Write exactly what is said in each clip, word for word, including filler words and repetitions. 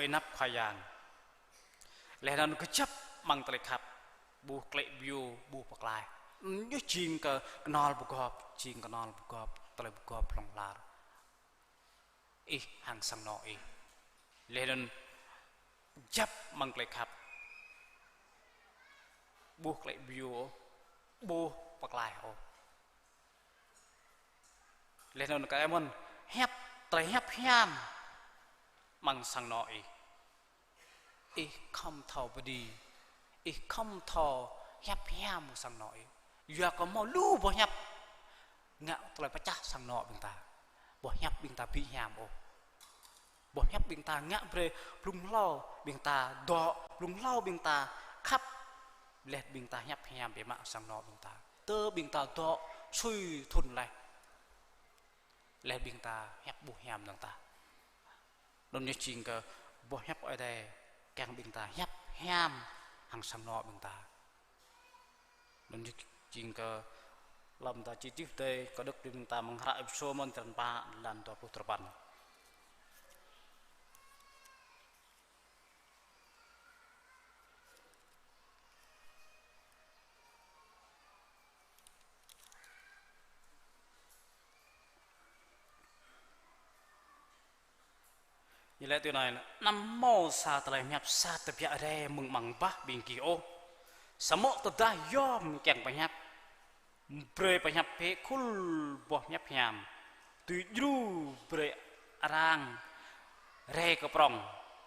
anăp Khua Yang. Laih anŭn kơjăp amăng tơlơi khăp, ƀu klĕ ƀiô, ƀu pơklaih. Ñu jing kơ kơnol pơgop, jing kơnol pơgop, tơlơi pơgop hlŏng lar ih hăng sang anŏ ih. Laih anŭn kơjăp amăng tơlơi khăp, ƀu klĕ ƀiô ôh, ƀu pơklaih ôh. Laih anŭn kơ ih mơ̆n hiăp, tơlơi hiăp hiam amăng sang anŏ ih. Ih khŏm thâo pơđĭ, ih khŏm thâo hiăp hiam sang anŏ ih. Yua kơ hmâo lu boh hiăp ngă tơlơi pơčah sang anŏ ƀing ta. Boh hiăp ƀing ta ƀu hiam ôh. Boh hiăp ƀing ta ngă brơi blung hlâo ƀing ta dŏ, blung hlâo ƀing ta khăp, laih ƀing ta hiăp hiam biă mă sang anŏ ƀing ta. Tơ ƀing ta dŏ sui thŭn laih, laih ƀing ta hiăp ƀu hiam dơ̆ng tah. Anŭn yơh jing kơ boh hiăp Ơi Adai kiăng ƀing ta hiăp hiam hăng sang anŏ ƀing ta. Anŭn yơh jing kơ lăm ta čih tih tơi kơ đŏk ƀing ta amăng hră Êphêsô mơ̆n črăn pă, lan dua pluh duapăn. Ñu laĭ tui anai: Anăm hmâo sa tơlơi pơhiăp sat tơbiă rai mơ̆ng amăng bah ƀing gih ôh. Samơ̆ tơdah yom kiăng pơhiăp, brơi pơhiăp bĕ khul boh pơhiăp hiam, dưi djru brơi arăng rai kơ prŏng,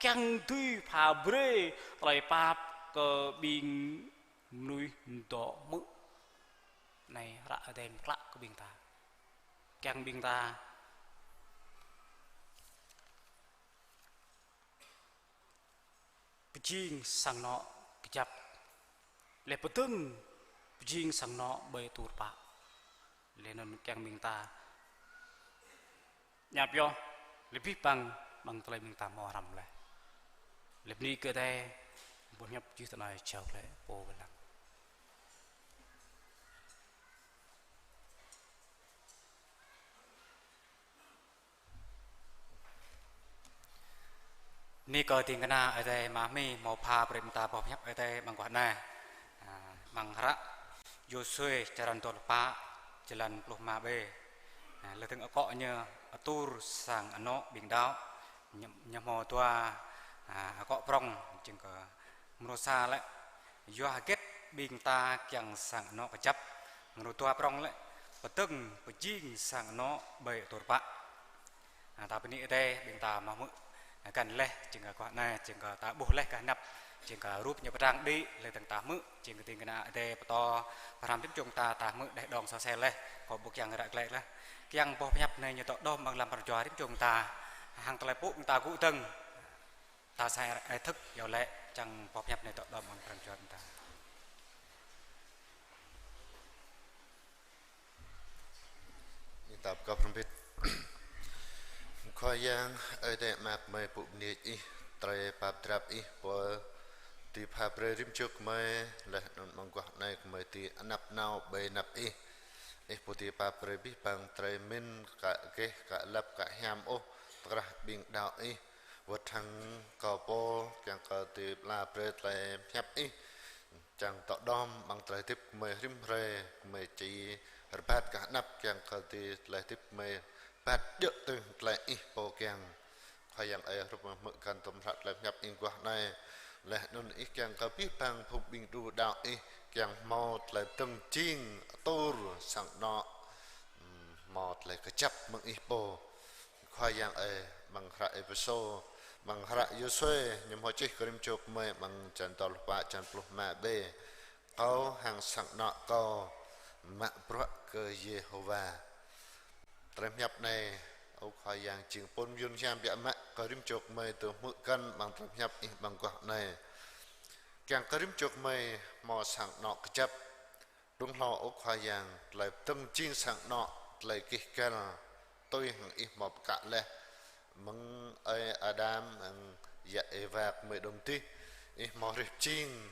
kiăng dưi pha brơi tơlơi pap kơ ƀing mơnuih dŏ hmư̆. Anai hră Ơi Adai mơklă kơ ƀing ta. Kiăng ƀing ta pơjing sang anŏ kơjăp. Laih pơdơ̆ng pơjing sang anŏ ƀơi tơlơi pap. Laih anŭn kiăng ƀing ta ñăp yơh, laih abih bang amăng tơlơi ƀing ta hmâo hrăm laih. Laih bơni kơ Ơi Adai, boh hiăp čih tui anai jao glaĭ pô wai lăng. Bơni kơ ding kơna Ơi Adai mơ̆ng hmâo pha brơi ƀing ta boh hiăp Ơi Adai amăng guah anai. À, amăng hră Yôsuê črăn dua pluh pă, jơlan pluh rơma B. À, lơ̆m dơ̆ng akŏ ñu atur sang anŏ ƀing đaŏ, ñu, ñu hmâo dua, à, akŏ prŏng, jing kơ mrô sa lĕ yua hơget ƀing ta kiăng sang anŏ kơjăp, mrô dua prŏng lĕ pơdơ̆ng pơjing sang anŏ ƀơi tơlơi pap. À, ta bơni Ơi Adai ƀing ta hmâo hmư̆, à, găn laih jing kơ guah anai, jing kơ ta ƀuh laih kơ anăp, jing kơ rup ñu pơtrang đĭ, laih dơ̆ng ta hmư̆, jing kơ ding kơna Ơi Adai pơtô, pơhrăm rĭm čô ta, ta hmư̆ đeh đong sô sel laih, kâo ƀu kiăng ră glaĭ laih. Kiăng boh hiăp anai ñu dŏ đom amăng lăm pran jua rĭm čô ta, hăng tơlơi pŭ ƀing ta gŭ dơ̆ng. Ta sa ai thâo iâu laĭ čang boh hiăp anai dŏ đom amăng pran jua ta. Ƀing ta pơkŏp hrŏm hơbĭt. Khua Yang, Ơi Adai mơak mơi pŭ bơni Ih, tơlơi pap drap Ih, Pô dưi pha brơi rĭm čô gơmơi, laih anŭn amăng guah anai gơmơi dưi anăp nao ƀơi anăp Ih. Ih Pô dưi pap brơi abih bang tơlơi mĭn, ka gêh, ka lăp, ka hiam ôh, tơkrah ƀing đaŏ Ih. Wơ̆t hăng kâo pô kiăng kơ dưi pơala brơi tơlơi pơhiăp Ih, čang dŏ đom amăng tơlơi hơdip gơmơi rĭm hrơi, gơmơi či rơbat gah anăp kiăng kơ dưi tơlơi hơdip gơmơi rơbat djơ̆ tui tơlơi Ih pô kiăng. Khua Yang ơi, hrup mơ̆ hmư̆ găn tơm hră tơlơi pơhiăp ih guah anai, laih anŭn Ih kiăng kơ abih bang phung ƀing đu đaŏ Ih kiăng hmâo tơlơi pơdơ̆ng jing atur sang anŏ, ưm, hmâo tơlơi kơjăp mơ̆ng Ih pô. Khua Yang ơi, amăng hră Êphêsô, amăng hră Yôsuê, ñu hmâo čih kơ rĭm čô gơmơi amăng črăn dua pluh pă, črăn pluh rơma B. Kâo hăng sang anŏ kâo mă bruă kơ Yêhôwa. Tơlơi pơhiăp anai, ơ Khua Yang, jing pôn mơyun hiam biă mă kơ rĭm čô gơmơi dưi hmư̆ găn amăng tơlơi pơhiăp Ih amăng guah anai. Kiăng kơ rĭm čô gơmơi hmâo sang anŏ kơjăp, Đŭng hlâo ơ Khua Yang, tơlơi pơdơ̆ng jing sang anŏ, tơlơi gêh găl, tui hăng Ih hmâo pơkă laih. Mơ̆ng ơi Adam hăng yă Êwa gơmơi đôm dih, Ih hmâo hrih pơjing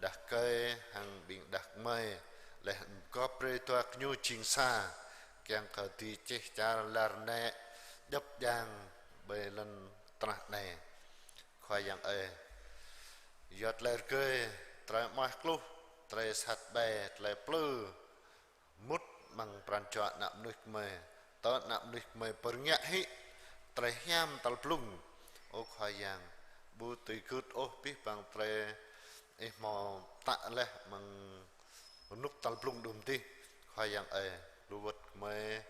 đah kơi hăng ƀing đah kơmơi, laih pơgop brơi dua gơñu jing sa, kiăng kơ dưi čih čar lar nĕ, djŏp djang ƀơi lŏn tơnah anai. Yang ơi. Yua tơlơi rơgơi, tơlơi mơak kluh, tơlơi sat ƀai, tơlơi plư mŭt amăng pran jua ană mơnuih gơmơi, tơl ană mơnuih gơmơi pơrơngiă hĭ tơlơi hiam tal blung. Ơ Khua Yang, ƀu tui gưt ôh abih bang tơlơi Ih hmâo pơtă laih amăng rơnŭk tal blung đưm adih. Khua Yang ơi, lu wơ̆t gơmơi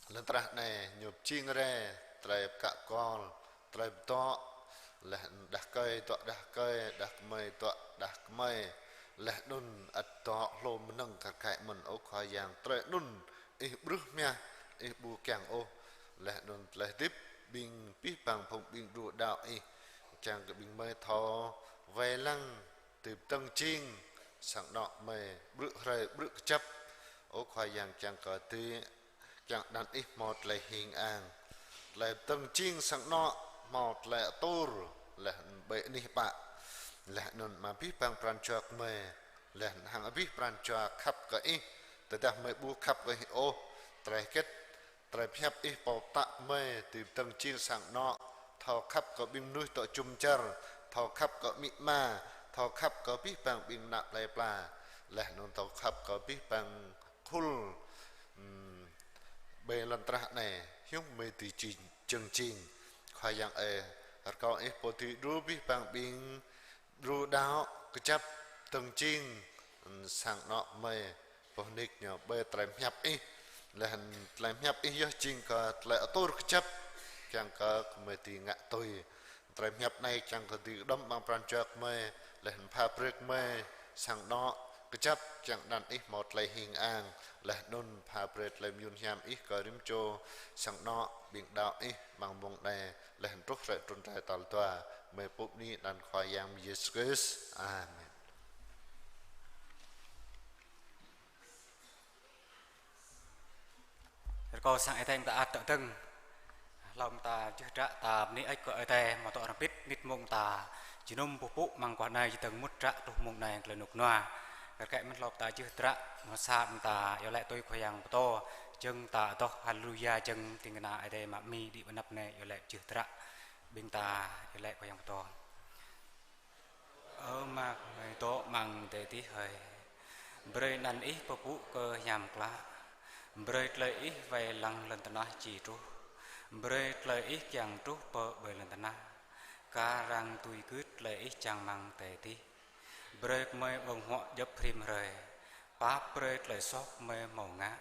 lŏn tơnah anai ñu pơjing rai tơlơi pơkă kol, tơlơi pơdŏ, laih đah rơkơi dŏ đah rơkơi, đah kơmơi dŏ đah kơmơi, laih anŭn ăt dŏ hlô mơnơ̆ng kar kaĭ mơ̆n. Ơ Khua Yang, tơlơi anŭn Ih ƀrưh mơ̆n, Ih ƀu kiăng ôh, laih anŭn tơlơi hơdip ƀing abih bang phung ƀing đru đaŏ Ih, kiăng kơ ƀing gơmơi thâo wai lăng tui pơdơ̆ng jing sang anŏ gơmơi ƀrư̆ hrơi ƀrư̆ kơjăp. Ơ Khua Yang, kiăng kơ tui, kiăng anăn Ih hmâo tơlơi hing ang. Tơlơi pơdơ̆ng jing sang anŏ hmâo tơlơi atur, laih ƀơi anih pă. Laih anŭn mă abih bang pran jua gơmơi, laih hăng abih pran jua khăp kơ Ih, tơdah gơmơi ƀu khăp kơ Ih ôh, tơlơi hơget tơlơi pơhiăp Ih pô pơtă gơmơi tui pơdơ̆ng jing sang anŏ, thâo khăp kơ ƀing mơnuih dŏ jum dar, thâo khăp kơ amĭ ama, thâo khăp kơ abih bang ƀing ană plơi pla, laih anŭn thâo khăp kơ abih bang khul, ừm, ƀơi lŏn tơnah anai, hiư̆m gơmơi dưi jing, jơ̆ng jing. Khua Yang ơi, rơkâo Ih pô dưi đru abih bang ƀing đru đaŏ kơjăp pơdơ̆ng jing, ừm, sang anŏ gơmơi, boh nik ñu ƀơi tơlơi pơhiăp Ih. Laih anŭn tơlơi pơhiăp Ih yơh jing kơ tơlơi atur kơjăp, kiăng kơ gơmơi dưi ngă tui. Tơlơi pơhiăp anai kiăng kơ dưi đŏm amăng pran jua gơmơi, laih anŭn pha brơi gơmơi sang anŏ kơjăp, kiăng anăn Ih hmâo tơlơi hing ang, laih anŭn pha brơi tơlơi mơyun hiam Ih kơ rĭm čô sang anŏ ƀing đaŏ Ih amăng mông anai, laih anŭn truh hrơi trŭn rai tal dua. Gơmơi pŭ bơni anăn Khua Yang Yêsu Krist. Amen. Rơkâo sang Ơi Adai mơ̆ng ta ăt dơ̆ng. Hlâo mơ̆ng ta čih hră ta bơni hơơč kơ Ơi Adai, mơ̆ tŏ rơbit mĭt mông ta jơnum pơpŭ amăng guah anai, čơdơ̆ng mŭt hră truh mông anai tơlơi rơnŭk rơnua. Kar kaĭ mơ̆n hlâo mơ̆ng ta čih hră, mơ̆ng sa mơ̆ng ta iâu laĭ tui Khua Yang pơtô, jơ̆ng ta adoh haleluya, jơ̆ng ding kơna Ơi Adai mă mi đĭ ƀơi anăp anai iâu laĭ čih hră. Ƀing ta iâu laĭ Khua Yang pơtô. Ơ Ama gơmơi dŏ amăng adai adih hơi. Brơi anăn Ih pơpŭ kơ hiam klă. Brơi tơlơi Ih wai lăng lŏn tơnah či truh. Brơi tơlơi Ih kiăng truh pơ ƀơi lŏn tơnah, kar hăng tui gưt tơlơi Ih čang amăng adai adih. Brơi gơmơi ƀơ̆ng huă djŏp rĭm hrơi. Pap brơi tơlơi soh gơmơi hmâo ngă,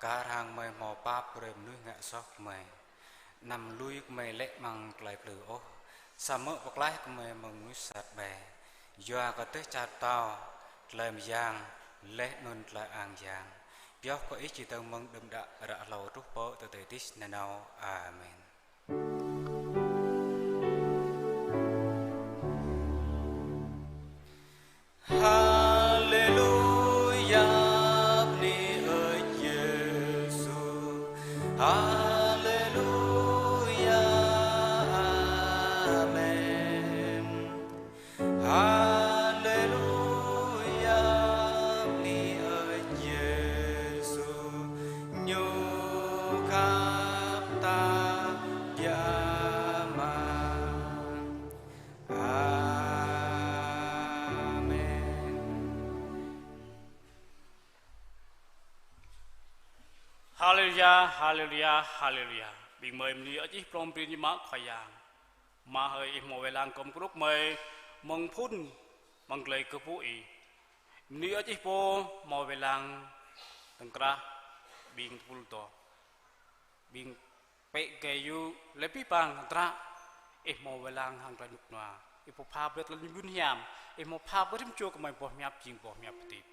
kar hăng gơmơi hmâo pap brơi mơnuih ngă soh gơmơi. Anăm lui gơmơi lê̆ amăng tơlơi plư ôh, samơ̆ pơklaih gơmơi mơ̆ng mơnuih sat ƀai. Yua kơ dêh čar pơtao, tơlơi mơyang, laih anŭn tơlơi ang yang, pioh kơ Ih čơdơ̆ng mơ̆ng đưm đă ră hlâo truh pơ tơdơi adih nanao. Amen. Haleluya, bơni hơơč Yêsu. Haleluya, amen. Haleluya, bơni hơơč Yêsu. Ñu khăp ta biă mă. Amen. Haleluya, haleluya, haleluya. Ƀing gơmơi bơni hơơč Ih prŏng prin ñu mă Khua Yang. Ama hơi, Ih hmâo wai lăng kơ gơmơi mơ̆ng phŭn, mơ̆ng tơlơi kơkuh pơpŭ Ih. Bơni hơơč Ih pô hmâo wai lăng tơ̆ng krah ƀing tơpul dŏ, ƀing pĕ gơyut, laih abih bang hơdră, Ih hmâo wai lăng hăng tơlơi rơnŭk rơnua. Ih pô pha brơi tơlơi mơyun hiam, Ih hmâo pha brơi rĭm čô gơmơi boh hiăp jing boh hiăp hơdip.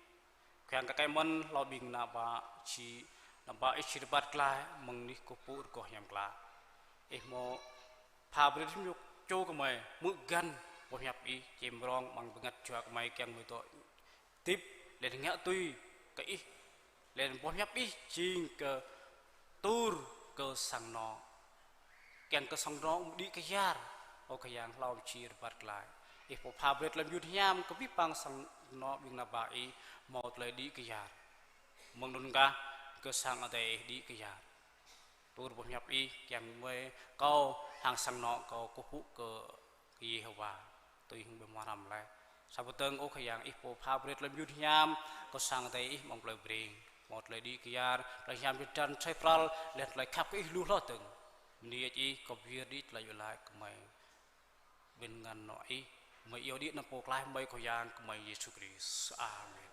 Khua Yang kar kaĭ mơ̆n hlâo ƀing ană bă či, ană bă Ih či rơbat glaĭ mơ̆ng anih kơkuh pơpŭ rơgoh hiam klă. Ih hmâo pha brơi rĭm čô gơmơi hmư̆ găn boh hiăp Ih, čem rong amăng bơngăt jua gơmơi kiăng gơmơi dŏ hơdip, laih ngă tui kơ Ih, laih boh hiăp Ih jing kơ atur kơ sang anŏ. Kiăng kơ sang anŏ đĭ kyar, Ơ Khua Yang hlâo či rơbat glaĭ. Ih pô pha brơi tơlơi mơyun hiam kơ abih bang sang anŏ ƀing ană bă Ih hmâo tơlơi đĭ kyar. Mơ̆ng anŭn kah kơ sang adai Ih đĭ kyar. Atur boh hiăp Ih kiăng gơmơi, kâo hăng sang anŏ kâo kơkuh pơpŭ kơ Yêhôwa, tui hăng ƀơi mơrăm lĕ. Sa pơtơ̆ng ơ Khua Yang, Ih pô pha brơi tơlơi mơyun hiam kơ sang Ơi Adai Ih amăng plei Breng. Hmâo tơlơi đĭ kyar, tơlơi hiam čơdăn, soi pral, laih tơlơi khăp kơ Ih lu hloh dơ̆ng. Bơni Ih kơyua đĭ tơlơi iâu laĭ gơmơi. Ƀing ngăn nŏ Ih, gơmơi iâu đĭ anăn Pô Pơklaih gơmơi Khua Yang gơmơi Yêsu Krist. Amen.